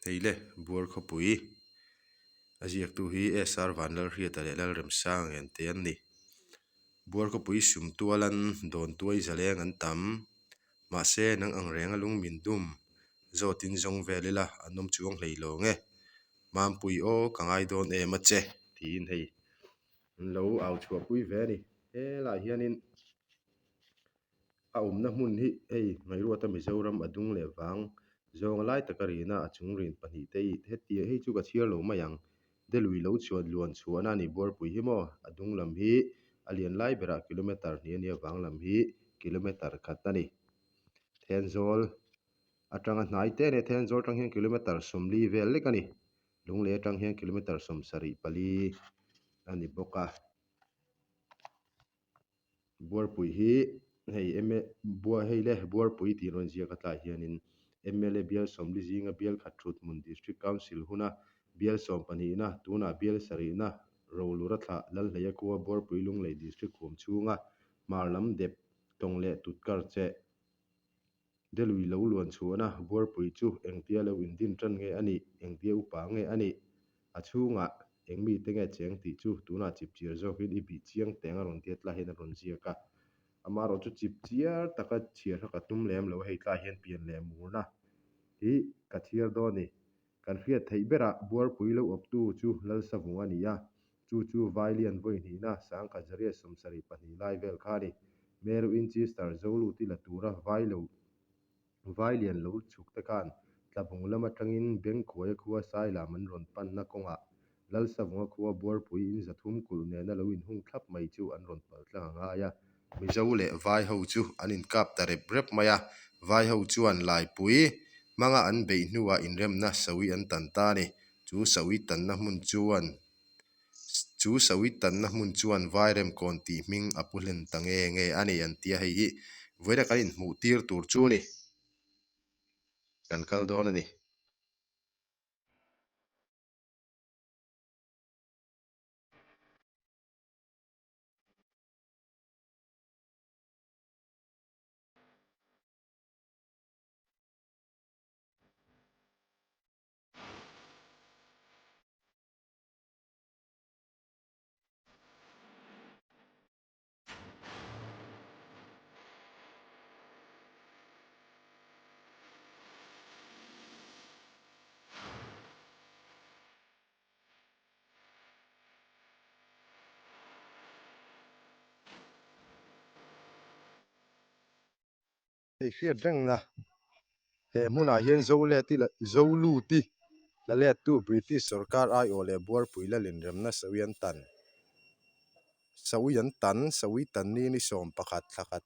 Hei le buar khawpui a ziaktu hi SR Vanlalhriata leh Lalremsanga ngen te an ni. Buar khawpui sum tualan dawn tuai zaleng an tam. Mahse nang ang renga lung min dum zawtin zawng vel ila an awm chuang hlei lo nge. Mampui aw ka ngai dawn em a che tiin hei an lo au chhuahpui ve a ni. Helaiah hianin A awmna hmun hi hei Ngairuata Mizoram a dung leh vang zawnga lai taka rina a chung rin pahnihte i heti hei chu ka chhiar lo mai ang. Delui lo chhuat luan chhuahna a ni Buarpui hi maw? A dung lam hi a lian lai berah kilometre hnih a nia vang lam hi kilometre khat a ni. Thenzawl atanga hnai te a nia Thenzawl atang hian kilometre 40 vel lek a ni. Lunglei atang hian kilometre 74 a ni bawk a. Buarpui hi hei M buar hei le Buarpui tih rawn ziak a tlaiah hianin mla bial sawmli zinga bial khat thut hmun District Council huna bial sawm pahnihna tunah bial sarihna Rolura thlah Lalhleia khua Buarpui Lunglei District huam chhunga hmar lam dep tawng leh tutkar cheh Delui lo luan chhuahna Buarpui chu engtia lo indin tan nge a nih, engtia upa nge a nih, a chhungah eng mite nge cheng tih chu tunah chipchiar zawkin i bih chiang teng a rawn tiat lai hian a rawn ziak a. Amaherawh chu chipchiar taka chhiar kha ka tum lem lo a, hei tlaiah hian pian leh murna hi ka chhiar dawn a ni. Kan hriat theih berah Buarpui lo awptu chu Lalsavung a ni a, chu chu Vailian vawi hnihna sangkhat zariat 72 lai vel kha a ni. Meru Inchister Zoluti la tura Vailo Vailian lo chhuk te khan Tlabung lam atangin Bengkhuaia khua Sailam an rawn panna kawngah Lalsavunga khua Buarpui in zathum kulh nena lo inhung thlap mai chu an rawn pal tlang a ngai a. Mizo leh Vai ho chu an inkap ta rep rep mai a, Vai ho chuan Laipui hmanga an beih hnuah inremna sawi an tan ta a ni. Chu sawi tanna hmun chuan chu sawi tanna hmun chuan Vairemkawn tih hming a pu hlen ta nge nge a ni an ti a, hei hi vawiina kan inhmuh tir tur chu a ni. Kan kal dawn a ni. Hei hriat rengna he hmunah hian Zoleti leh Zoluti la lettu British sorkar aiawh leh Buarpui la linremna sawi an tan sawi an tan sawi tan ni ni 11 thla khat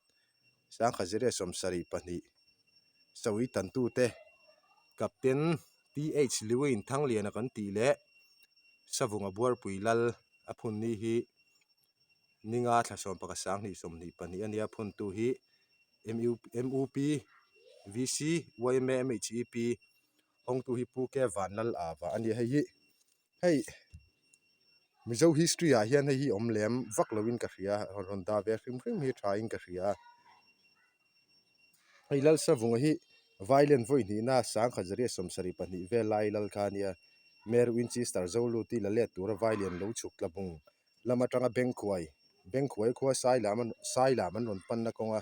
sangkhat ziriat 72 sawi tantute Captain TH Lewin Thangliana kan tih leh Savunga Buarpui lal a phun ni hi ninga thla 11 sanghnih 22 a nia phuntu hi MUP VC YMA MHEP hawngtu hi Pu K Vanlal Ava a ni a hei hi hei Mizo history ah hian hei hi awm lem vak lovin ka hria a rawn dah ve hrim hrim hi tha in ka hria hei Lalsavunga hi violent vawi hnihna sangkhat zariat 72 vel lai lal kha a nia Mary Winchester Zoluti la let tura violent lo chhuk tla bung lam atanga Bengkhuai Bengkhuai khua Sailam an Sailam an rawn panna kawnga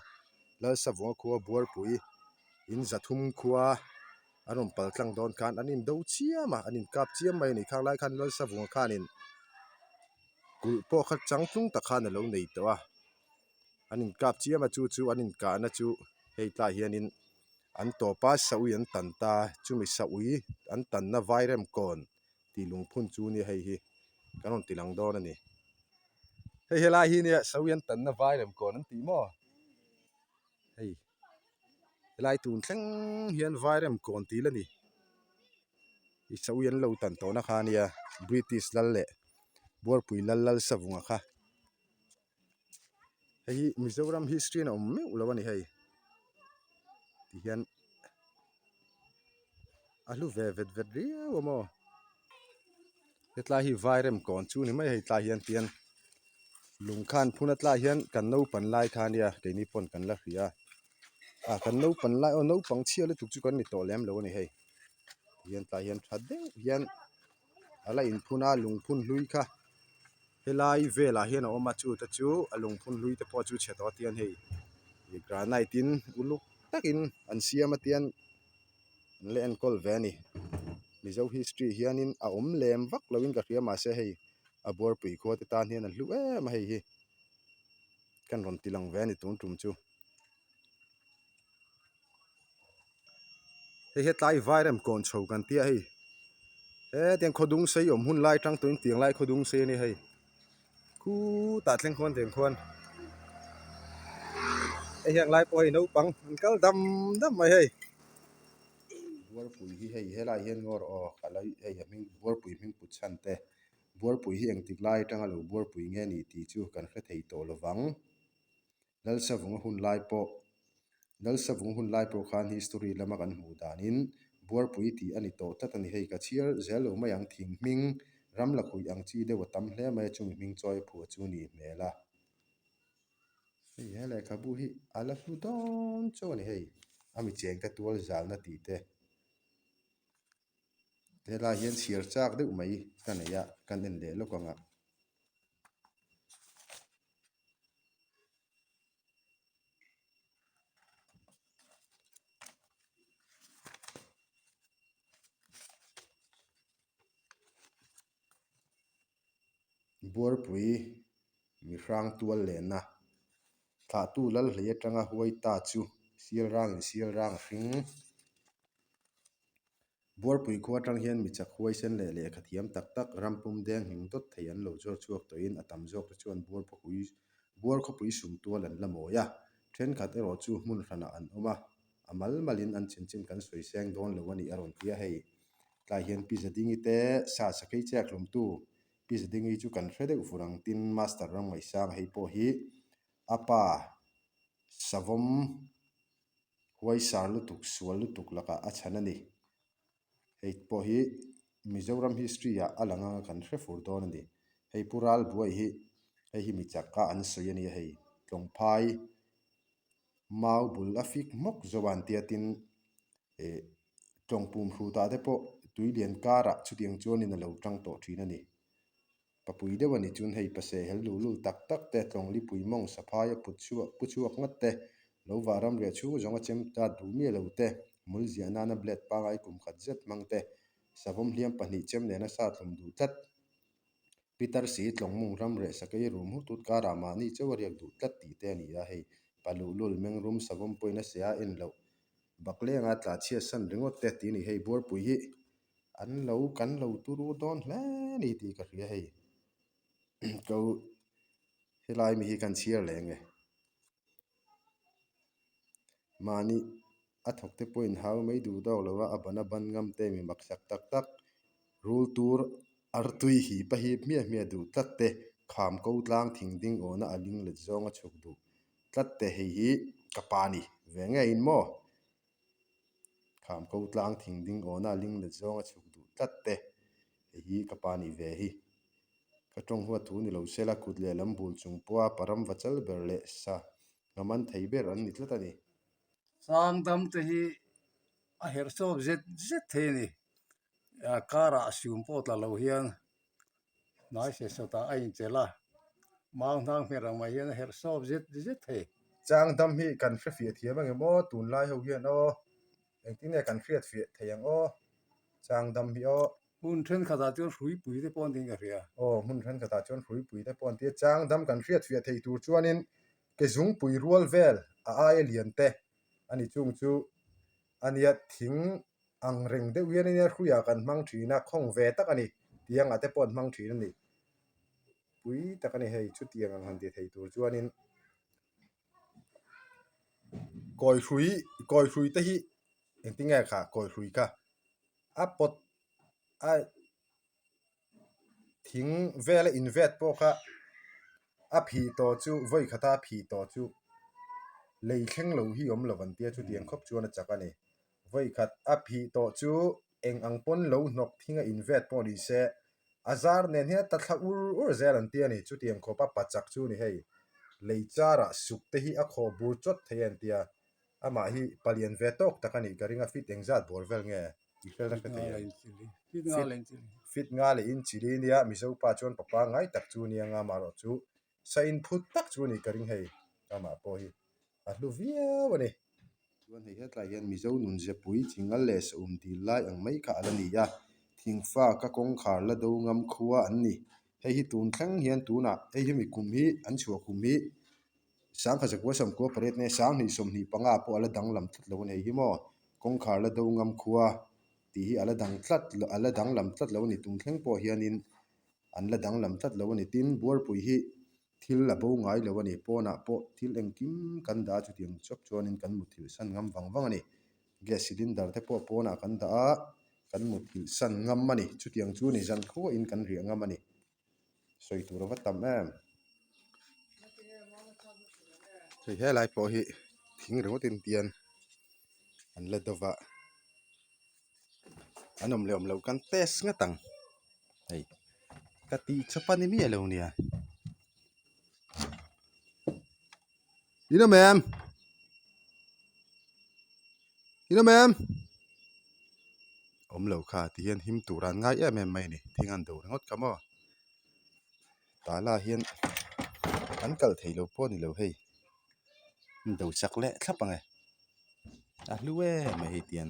Lalsavunga khua Buarpui in zathum khua an rawn pal tlang dawn khan an indo chiam a an inkap chiam mai a ni khang lai khan Lalsavunga khanin kulh pawh kha changtlung tak khan a lo nei tawh a an inkap chiam a chu chu an inkahna chu hei tlaiah hianin an tawp a saui an tan ta chumi saui an tanna Vairemkawn tih lungphun chu nia hei hi kan rawn ti lang dawn a ni hei helai hi nia sawi an tanna vai lem kawn an tih maw hei helai tun thleng hian vai rem kawn tih la ni i sawi an lo tan tawhna kha nia British lal leh Buarpui lal lal savunga kha hei hi Mizoram history in a awm meuh lo a ni hei tihian a hlu ve vet vet riau a maw hetlai hi vairem kawn chu ni mai a hei tlai hian tian lung khan phun a tlai hian kan naupan lai kha ania keini pawn kan la hria a kan naupan lai aw naupang chhia lutuk chu kan ni tawh lem lo a ni hei. Hian tlai hian tha deuh hian a la inphun a lungphun hlui kha helai velah hian a awm a chu te chu a lungphun hlui te pawh chu chhe tawh a tian hei ih granite in uluk takin an siam a tian an la enkawl ve a ni mizo history hianin a awm lem vak lovin ka hria mahse hei a buarpui khua te tan hian a hlu em a hei hi kan rawn ti lang ve a ni tun tum chu. Hei hi tlai vairem kawn chho kan tia hei hetiang khaw dung sei awm hun lai tang tawhin tiang lai khaw dung sei a ni hei khutah thleng khuan tiang khuan hei hian lai pawh hei naupang an kal dam dam mai hei buarpui hi hei helai hian ngaw rawh aw ka lo hei a hming buarpui hming put chhan te buarpui hi engtik lai atanga lo buarpui nge ni tih chu kan hre thei tawh lovang. Lalsavunga hun lai pawh Lalsavung hun lai pawh khan history lama kan hmuh danin Buarpui tih a ni tawh tlat a ni. Hei ka chhiar zel lo mai ang thing hming ram la khuih ang chi deuh a tam hle mai a chumi hming chawi a phuah chu ni hmel a. Hei he lehkhabu hi a la hlu dawn chauh a ni hei a mi chengte tual zalna tih te. Helai hian chhiar chak deuh mai ka nei a kan en leh lawk ang a. Buarpui mihrang tual lenna thlahtu Lalhlei atanga huai ta chu Sialrangin Sialrang a hring. Buarpui khua atang hian mi chak huaisen leh lehkha thiam tak tak ram pum deng hming dawt thei an lo zawr chhuak tawhin a tam zawk te chuan buar khawpui sum tual an la mawi a, thenkhat erawh chu hmun hranah an awm a, a mal malin an chinchin kan sawi seng dawn lo a nih a rawn ti a, hei tlai hian Pi Zadingi te sa sakei chiak hlumtu Pi Zadingi chu kan hre deuh fur ang tin Master Ramngaihsanga hei pawh hi a pa Savawm Huaisar lutuk, sual lutuk lakah a chhan a ni. Hei pawh hi Mizoram history ah a lang anga kan hre fur dawn a ni. Hei Pu Ralbuai hi hei hi mi chak a an sawi a nia hei. Tlawngphai mau bul a fik hmawk zo a an tia tin eh tlawngpum hrutah te pawh tuilian karah chutiang chuanin a lo tang tawh thin a ni. Papui deuh a ni chun hei paseh hel lul lul tak tak te, Tlawnglipui mawng saphai a put chhuak pu chhuak ngat te, lo vah ram riah chhung zawng a chem tat duh miah lo te, hmul ziah nana blade pangai kum khat zet hmang te, savawm hliam pahnih chem nena sa tlum duh tlat. Peter si Tlawngmung ram reh sakei rum hut hut karah mahni chauh a riak duh tlat tih te a ni a, hei paluh lul mengrum savawm pawhin a se a en loh baklenga tla chhiat san ringawt te tih a ni hei buarpui hi An lo kan lo turu dawn hle ni tih ka hria hei ko helai mi hi kan chhiar leh ang e mahni a thawk te pawhin hau mai duh dawk lo a a ban a ban ngam te mi mak sak tak tak rul tur artui hip a hip hmiah hmiah duh tlat te kham ko tlang thing ding awna a ling let zawng a chhuk duh tlat te hei hi ka pa ni ve ngeiin maw. Kham ko tlang thing ding awna ling let zawng a chhuk duh tlat te, hei hi ka pa nih ve hi. Ka tawng huat thu ni lo sela kut leh lam bul chung pawha param va chal ber leh sa ngam an thei ber an ni tlat a ni. Sang dam te hi a herh chawp zet zet thei a ni. Karah sum pawh tla lo hian Hnai se sawtah a inchelh a, mau hnang hmer ang mai hian a herh sawp zet zet thei. Chang dam hi kan hre fiah thiam ang em aw, tunlai ho hian aw, engtin nge kan hriat fiah thei ang aw, chang dam hi aw. Hmun thenkhatah chuan hruipui te pawh an tiin ka hria. Aw, hmun thenkhatah chuan hruipui te pawh an ti a, chang dam kan hriat fiah thei tur chuanin ke zungpui rual vel a aia lian te a ni chung chu a nia thing Ang reng deuh hian ania hruiah kan hmang thin a, khawng ve tak a ni tiang ah te pawh an hmang thin a ni. Pui tak a ni hei chutiang ang han ti thei tur chuanin kawi hrui kawi hrui te hi engtin nge kha kawi hrui kha a pawt a thing vela invet pawh kha a phih tawh chu vawi khata a phih tawh chu lei thleng lo hi awm lo an tia chutiang khawp chuan a chak a ni. Vawi khat a phih tawh chu eng ang pawn lo hnawk thing a invet pawh ni se a zar nen hian ta thla ur ur zel an tia a ni. Chutiang khawpa pa chak chu ni hei lei charah suk te hi a khawh bur chawt thei a an tia amah hi palian ve tawk tak a nih ka ring a fit engzat bawr vel nge. I hre la hre thei em? Fit nga leh inch li. Fit nga leh inch li nia, Mizo pa chuan pa pangngai tak chu nia nga amaherawh chu sa inphut tak chu a nih ka ring hei, amah pawh hi a hlu viau a ni. Chuan hei hetlai hian Mizo nun zepui chingal leh saum dil lai ang mai kha a la ni a, thingfa ka kawngkhar la do ngam khua an ni. Hei hi tun thleng hian tunah hei hi mi kum hi an chhuah kum hi Sangkha zakua sawmkua pariat nge sanghnih 25 pawh a la danglam tlat lo a ni. Hei hi maw kawngkhar la do ngam khua tih hi a la dang tlat a la danglam tlat lo a ni. Tun thleng pawh hianin an la danglam tlat lo a ni. Tin, Buarpui hi thil a bo ngai lo a ni. Pawnah pawh thil engkim kan dah a, chutiang chawp chuanin kan muthilh san ngam vang vang a ni. Gas cylinder te pawh pawnah kan dah a, kan muthilh san ngam a ni. Chutiang chu ni zan khuahin kan riah ngam a ni. Sawi tur a va tam em. Hei helai pawh hi thing ringawt in tian an la deuh va an awm leh awm loh kan test ngat ang hei ka tih chawp a ni miah lo nia in awm em in awm em. Awm lo kha ti hian him tur an ngai em em mai a ni thing an do ringawt kha maw tala hian an kal thei lo pawh a ni lo hei an do chak leh thlap ang e a hlu em mai hei tian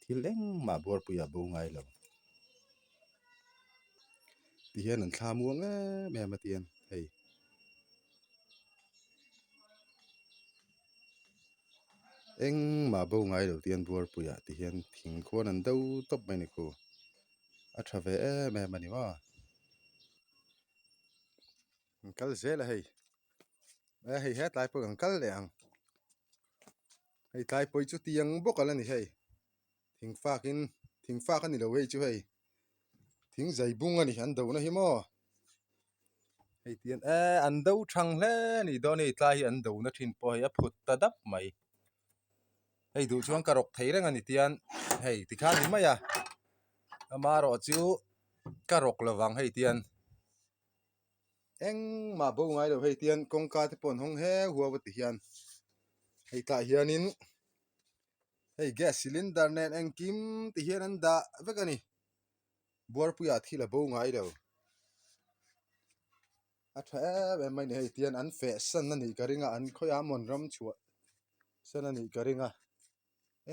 thil engmah buarpui ah bo ngai lo ti hian an thla muang em em a tian hei. Engmah bo ngai lo tian buarpuiah ti hian thing khuan an do tawp mai a ni khu a tha ve em em a ni maw an kal zel a hei e hei hetlai pawh kan kal leh ang hei tlai pawh hi chu tiang bawk a la ni hei thing fak in thing fak a ni lo hei chu hei thing zai bung a ni an do na hi maw. Hei tian eh an do thang hle a nih dawn hei tlai hi an do na thin pawh hei a phut ta dap mai hei duh chuan ka rawk thei reng a ni tian hei tikhan ni mai a amaherawh chu ka rawk lovang hei tian engmah bo ngai lo hei tian kawngka te pawh an hawng heu huau a ti hian hei tah hianin hei gas cylinder nen engkim ti hian an dah vek a ni. Buarpuiah thil a bo ngai lo. A tha em em mai ni hei tian an feh san a nih ka ring a an khawiah amawn ram chhuah san a nih ka ring a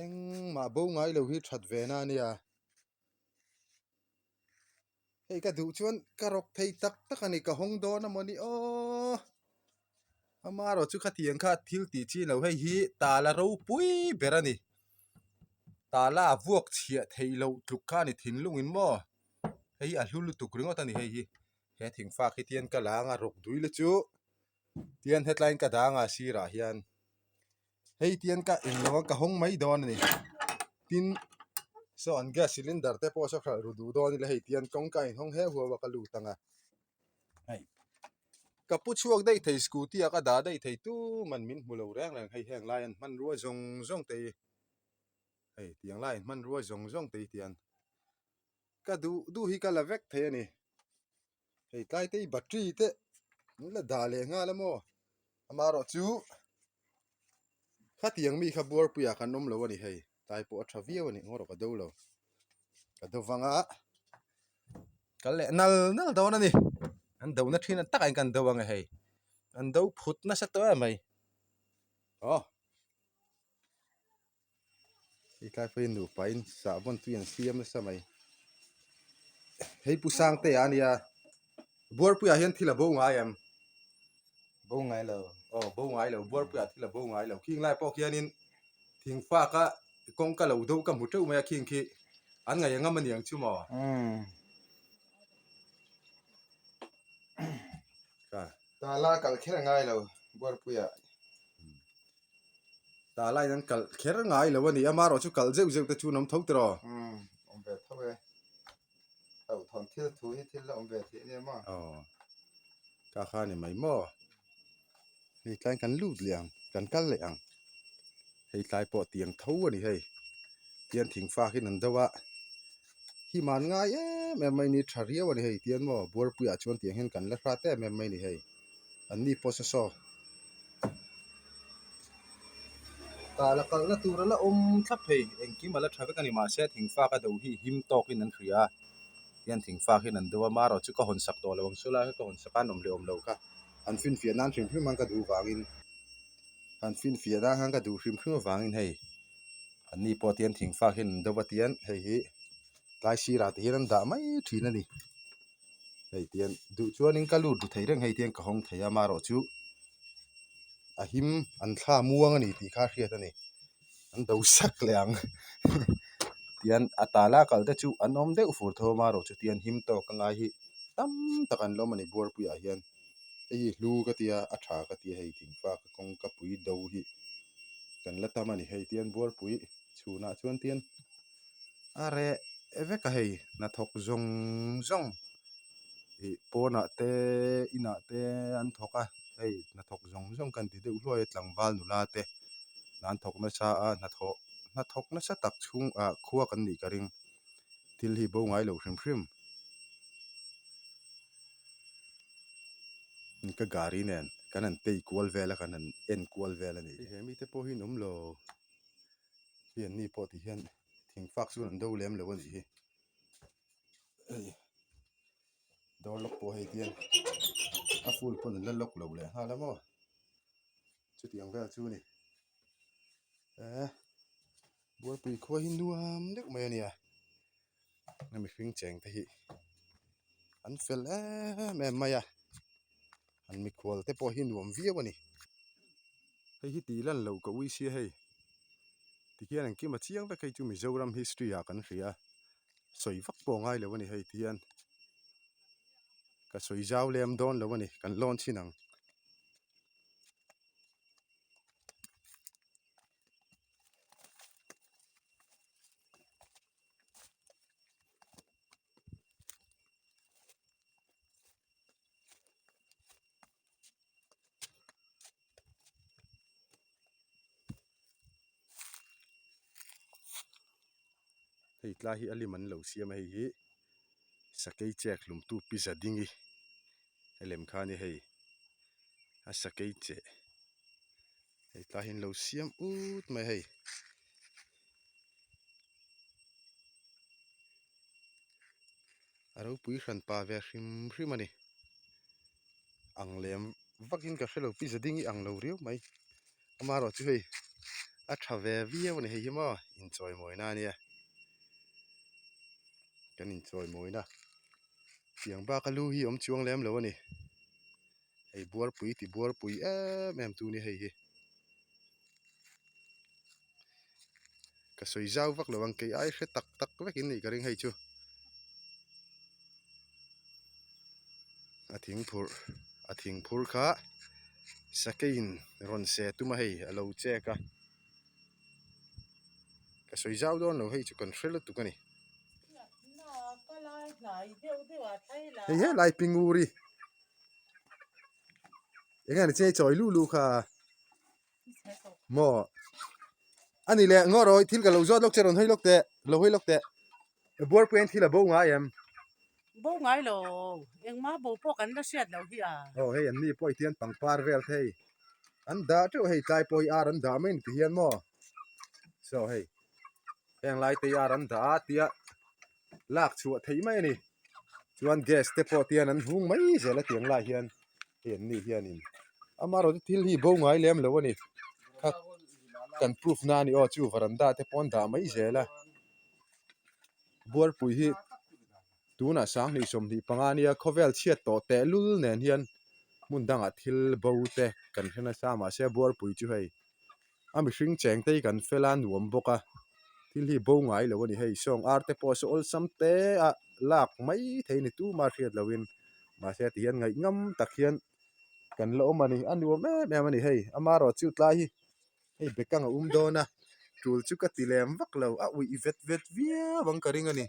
engmah bo ngai lo hi that ve na a nia. Hei ka duh chuan ka rawk thei tak tak a ni ka hawng dawn amaw ni aw. Amaherawh chu khatiang kha thil tih chi lo hei hi tala ropui ber a ni. Tala a vuak chhiah theih loh tluk kha a ni thinlungin maw hei hi a hlu lutuk ringawt a ni hei hi he thingfak hi tian ka la anga rawk dui la chu tian hetlaiin ka dang a sirah hian hei tian ka englo a ka hawng mai dawn a ni tin saw an gas cylinder te pawh saw hralh ru duh dawn ila hei tian kawngka inhawng heu huau a ka lut ang a. Hei ka pu chhuak daih thei scooty ah ka dah daih thei tuman min hmu lo reng reng hei heng lai an hmanrua zawng zawng te hi hei tiang lai an hmanrua zawng zawng te hi tian ka duh duh hi ka la vek thei a ni hei tlai te hi battery te an la dah leh nghal a maw amaherawh chu khatiang mi kha buarpui ah kan awm lo a ni hei tlai pawh a tha viau a ni ngaw rawh ka do lo ka do vang a. Kal leh nal nal dawn a ni an do na thin takah hian kan do ang e hei an do phut nasa tawh em mai aw hei tlai pawhin nupa in sahbawn tui an siam nasa mai hei pu Sangtea a nia Buarpuiah hian thil a bo ngai em bo ngai lo aw bo ngai lo Buarpuiah thil a bo ngai lo khing lai pawh khianin thingfak a kawngka lo deuh ka hmu teuh mai a khing khi an ngaih angam a niang chu maw Tala kal kher ngai lo Buarpuiah. Tala in an kal kher ngai lo a ni a marawh chu kal zeuh zeuh te chu an awm tho tiraw. Awm ve tho e. Hlauhthawn thil thu hi thil la awm ve theih ania maw? Aw, ka kha ni mai maw? Hei tlai kan lut leh ang, kan kal leh ang. Hei tlai pawh tiang tho a ni hei. Tian thingfak in an do a, himan ngai em em mai ni tha riau a ni hei tian maw buarpuiah chuan tiang hian kan la hrat em em mai ni hei. An ni pawh saw saw. Tala kalna tur a la awm thlap hei, engkim a la tha vek a ni mahse thingfak a do hi him tawkin an hria a, tihian thingfak hian an do a, marawh chu ka hawn sak tawh lo ang saw lai kha ka hawn sak a an awm leh awm lo kha han finfiah nan hrim hrim ang ka duh vangin han finfiah nan khan ka duh hrim hrim avangin hei anni pawh tihian thingfak hian an do a tihian hei hi tlai sirah te hian an dah mai thin a ni. Hei tian duh chuanin ka lut ru thei reng hei tian ka hawng thei a amaherawh chu a him an thla muang a ni tih kha a hriat a ni an do sak leh ang tian a tala kal te chu an awm deuh fur tho amaherawh chu tian him tawk a ngai hi tam tak an lawm a ni buarpuiah hian hei hi hlu ka tia a tha ka tia hei thingfa ka kawng ka pui do hi kan la tam a ni hei tian buarpui chhunah chuan tian. A reh vek a hei hnathawk zawng zawng ih pawnah te inah te an thawk a hei hnathawk zawng zawng kan ti deuh hluai a tlangval nula te an thawk nasa a hnathawh hnathawk nasa tak chhung ah khua kan nih ka ring thil hi bo ngai lo hrim hrim ka gari nen kan han tei kual vel a kan han en kual vel a ni he mite pawh hi an awm lo. Hi an ni pawh ti hian thing fak chu an do lem lo a nih hi hei door lock pawh hei tian a full pawn an la lock lo leh nghal a maw chutiang vel chu a ni eh bualpui khua hi nuam deuh mai a nia a mihring cheng te hi an fel em em mai a an mikhual te pawh hi nuam viau a ni. Hei hi tih lan loh ka ui sia hei tikhian engkim a chiang vek hei chu Mizoram history ah kan hria a sawi vak pawh a ngai lo a ni hei tihian ka sawi zau lem dawn lo a ni kan lawn chhin ang. Hei tlai hi a lim an lo siam a hei hi sakei chek hlumtu pi Zadingi a lem kha a ni hei a sakei cheh hei tlai hi an lo siam ut mai a hei. A ropui hran pa ve hrim hrim a ni ang lem vakin ka hrelo pi zading hi ang lo riau mai amaherawh chu hei a tha ve viau a ni hei hi maw inchawimawina a nia kan inchawimawina tiang bak a lu hi awm chuang lem lo a ni hei buarpui ti buarpui em em tu ni hei hi. Ka sawi zau vak lo ang kei ai hre tak tak vek in nih ka ring hei chu. A thing phurh a thing phur kha sakei in rawn se tum a hei a lo chek a. Ka sawi zau dawn lo hei chu kan hre lutuk a ni. Hei helai pinguri eng nge ni che chawi luh luh kha. Maw a ni leh ngaw rawh thil ka lo zawt lawk che rawn hawi lawk teh lo hawi lawk teh buarpui hian thil a bo ngai em? Bo ngai lo engmah bo pawh kan la hriat loh hi a. Aw hei an ni pawh i tian pangpar vel thei an dah teuh hei tlai pawh hi ar an dah mai ni ti hian maw saw hei heng lai te hi ar an dah a tia lak chhuah theih mai a ni chuan gas te pawh tian an hung mai zel a tiang lai hian hei an ni hianin amaherawhchu thil hi bo ngai lem lo a ni kha kan proof na a ni aw chu varanda te pawh an dah mai zel a buarpui hi tunah sanghnih 25 ania khawvel chhiat tawh tehlul nen hian hmun dangah thil bo te kan hre nasa mahse buarpui chu hei. A mihring cheng te hi kan fel a nuam bawk a thil hi bo ngai lo a ni hei sawng ar te pawh saw awlsam te a lak mai thei a ni tuma hriat loh in mahse ti hian ngaih ngam tak hian kan la awm a ni a nuam em em a ni hei amaherawh chu tlai hi hei bekang a um dawn a tul chu ka ti lem vak lo a uih vet vet viau ang ka ring a ni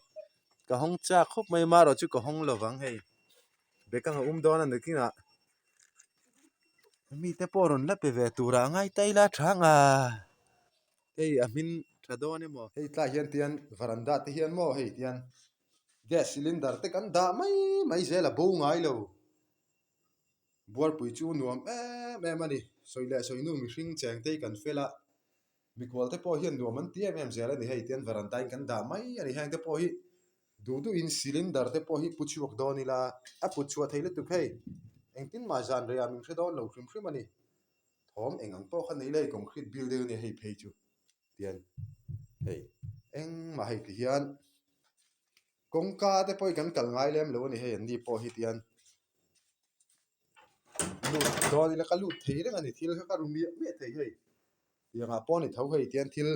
ka hawng chak khawp mai amaherawh chu ka hawng lo vang hei bekang a um dawn a nakinah. Mite pawh rawn la pe ve tura a ngai ta ila tha ang a, hei a hmin tha dawn emaw. Hei tlai hian tian varanda te hian maw hei tian gas cylinder te kan dah mai mai zel a bo ngai lo. Buarpui chu nuam em em a ni, sawi leh sawi nu mihring cheng te hi kan fel a. Mikual te pawh hian nuam an ti em em zel a ni hei tian veranda in kan dah mai a ni heng te pawh hi duh duh in cylinder te pawh hi pu chhuak dawn ila a put chhuah thei lutuk hei engtin mah zan rei ah min hre dawn lo hrim hrim a ni thawm eng ang pawh kha nei ila hei concrete building a nia hei phei chu tian hei engmah hei ti hian kawngka te pawh hi kan kal ngai lem lo a ni hei an ni pawh hi tian lut dawn ila ka lut thei reng a ni thil kha ka ru miah miah thei hei tiangah pawh a ni tho hei tian thil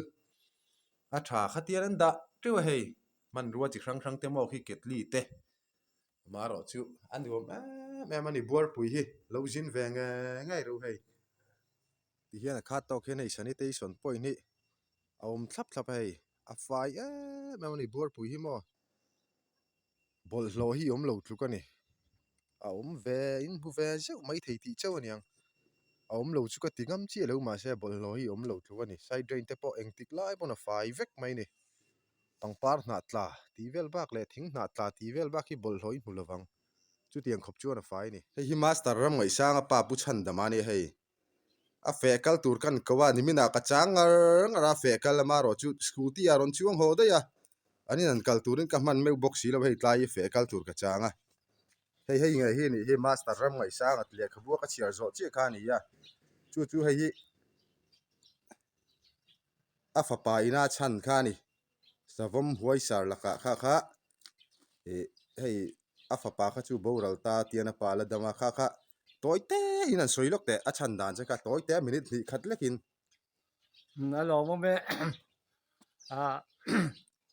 a tha kha tian an dah teuh a hei hmanrua chi hrang hrang te maw khi ketli te amaherawh chu a nuam em em a ni buarpui hi lo zin ve ngei ngei reuh hei ti hian a khat tawk hian hei sanitation point hi a awm thlap thlap a hei a fai em em a ni buarpui hi maw. Bawlhhlawh hi awm lo tluk a ni. A awm ve in hmu ve zeuh mai thei tih chauh a niang. A awm lo chu ka ti ngam chiah lo mahse bawlhhlawh hi awm lo tluk a ni. Side drain te pawh engtik lai pawn a fai vek mai a ni. Pangpar hnah tla tih vel bak leh thing hnah tla tih vel bak hi bawlhhlawh i hmu lovang. Chutiang khawp chuan a fai a ni. Hei hi Master Ramngaihsanga pa Pu Chhandama a nia hei. A feh kal tur kan ko a niminah ka chang ngar ngar a feh kal lama erawh chu scooty ah rawn chuang haw daih a an in an kal turin ka hman meuh bawk si lo hei tlai hi feh kal tur ka chang a hei hei ngei hi a nih hi master ram ngaihsanga lehkhabu a ka chhiar zawh chiah kha a ni a chu chu hei hi a fapa ina chhan kha a ni. Savawm huaisar lakah kha kha ih hei a fapa kha chu boral ta tian a pa la dam a kha kha tawi te in an sawi lawk teh a chhan dan che kha tawi te minute hnih khat lek in. A lawm awm e ah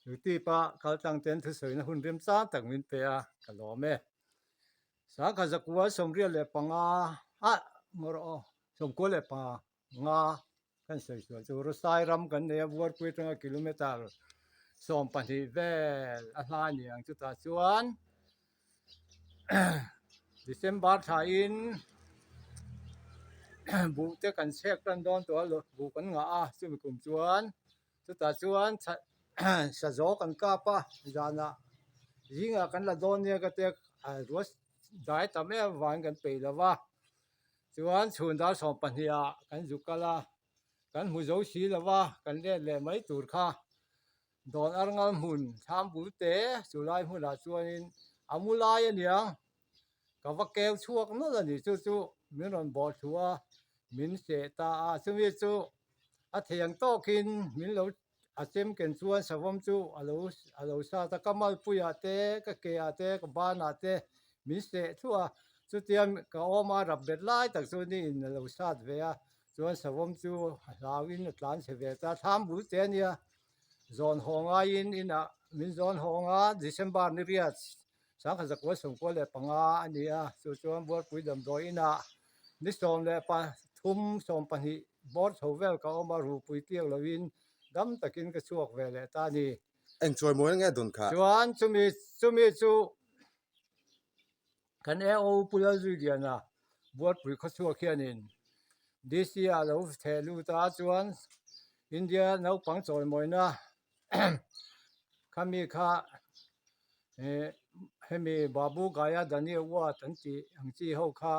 youtube a kal tlang ten thusawina hun remchang tak min pe a ka lawm e sangkhat zakua sawmriat leh panga ah ngaw rawh aw sawmkua leh panga nga Kan sawi sual chu Rusai ram kan nei a, Buarpui atanga kilometre 12 vel a hla a ni ang chutah chuan December thlain buh te kan chhek tan dawn tawh a, buh kan ngah a chumi kum chuan chutah chuan sazaw kan kap a zanah zingah kan la dawn nia ka tia ruah dai tam em avangin kan peih lo va. Chuan chhun dar 12 ah kan zuk kal a, kan hmu zo si lo va, kan let leh mai tur kha. Dawn arngal hmun thlam bul te chu lai hmunah chuanin a mu lai a niang, ka va keu chhuak nawlh a ni chu chu min rawn bawh thlu a, min seh ta a, chumi chu a thei ang tawkin min lo A chem ken chuan savawm chu a lo a lo sat a, ka malpuiah te, ka keah te, ka banah te min seh thluah a, chutia ka awm a rap bet lai tak chu niin a lo sat ve a, chuan savawm chu a hlauin a tlan chhe ve ta, thlam bul te a nia, zawn haw ngaiin inah min zawn haw ang a, December ni riat sangkhat zakua 95 a ni a, chu chuan Buarpui damdawi inah ni 13 12 bawr chho vel ka awm a, rupui tiak loin dam takin ka chhuak ve leh ta a ni. Eng chawi mawi nge dawn kha? Chuan chumi chumi chu kan AO Pu Lalzuiliana Buarpui khawchhuak hianin DC ah lo theh lut a chuan India naupang chawimawina khami kha eh hemi Babu Gaya Daniel Award an tih ang chi ho kha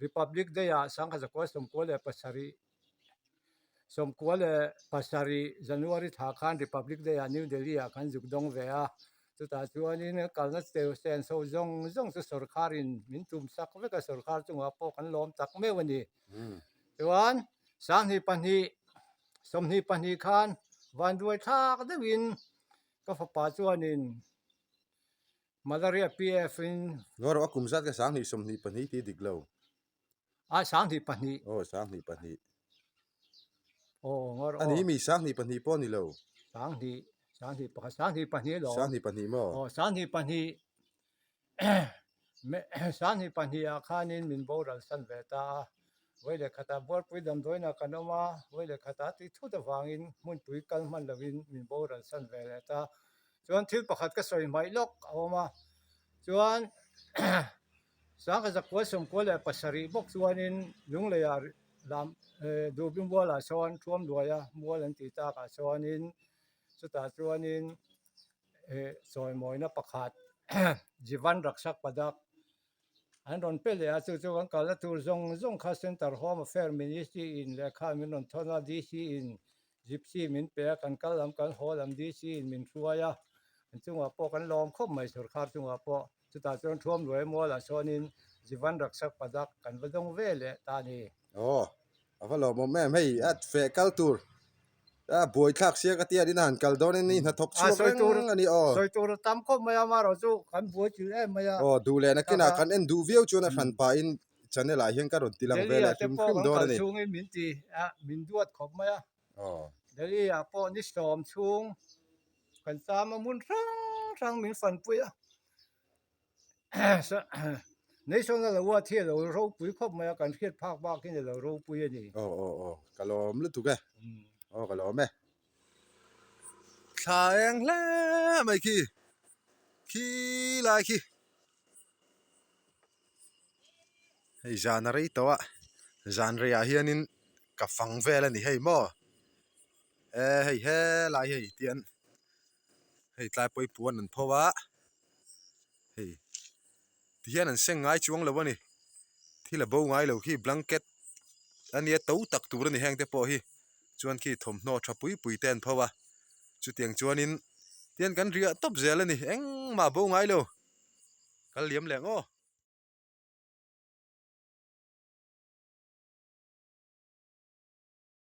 Republic Day ah 1997 97 January thla khan Republic Day ah New Delhi ah kan zuk dawng ve a, chutah chuanin kalna teu senso zawng zawng chu sorkharin min tum sak vek a, sorkhar chungah pawh kan lawm tak meuh a ni. Chuan 22 22 khan vanduai thlak deuhin ka fapa chuanin Malaria PF in Ngaw rawh a kum zat kha 22 22 tih dik lo. A 22. Aw 22. Aw ngaw rawh aw. A ni mi 22 pawh a ni lo. 22 21 22 alawm. 22 maw? Aw 22 22 ah khanin min boral san ve ta a. Vawi leh khatah Buarpui damdawiinah kan awm a, vawi leh khatah tui thut avangin hmunpui kal hman lovin min boral san ve leh ta. Chuan thil pakhat ka sawi hmaih lawk a awm a, chuan 1997 bawk chuanin Lungleiah lam Duhbi mualah sawn Thuamluaia mual an tih takah chuanin chutah chuanin chawimawina pakhat Jivan Rakshak Padak an rawn pe leh a, chu chu kan kalna tur zawng zawng kha Centre Home Affair Ministry in lehkha min rawn thawn a, DC in. Gypsy min pe a, kan kal lam kan haw lam DC in min hruai a, an chungah pawh kan lawm khawp mai sorkar chungah pawh. Chutah chuan Thuamluai mualah sawnin Jivan Rakshak Padak kan va dawng ve leh ta a ni. Aw, a va lawmawm em hei, a feh kal tur a buaithlak sia ka tia ina han kal dawn in i hnathawk chhuak reng a ni aw. Sawi tur a tam khawp mai a, amaherawh chu kan buai thil em mai a. Aw, duh leh nakinah kan en duh viau chuan a hran pahin channel ah hian ka rawn ti lang ve leh hrim hrim dawn a ni. Delhi ah te pawh kan kal chhungin min ti a, min duat khawp mai a. Delhi ah pawh ni sawm chhung kan cham a hmun hrang hrang min fanpui a. National Award hi a lo ropui khawp mai a, kan hriat phak bakin a lo ropui a ni. Aw aw aw, ka lawm lutuk e. Aw ka lawm e. Thla eng hle mai khi, khi lai khi. Hei zan a rei tawh a, zan reiah hianin ka fang vel a ni hei maw. E hei helai hei tian hei tlai pawi puan an pho a hei ti hian an seng ngai chuang lo a ni thil a bo ngai lo khi blanket a nia to tak tur a ni heng te pawh hi chuan khi thawmhnaw tha pui pui te an pho a chutiang chuanin tian kan riah tawp zel a ni engmah a bo ngai lo kal liam leh ang aw.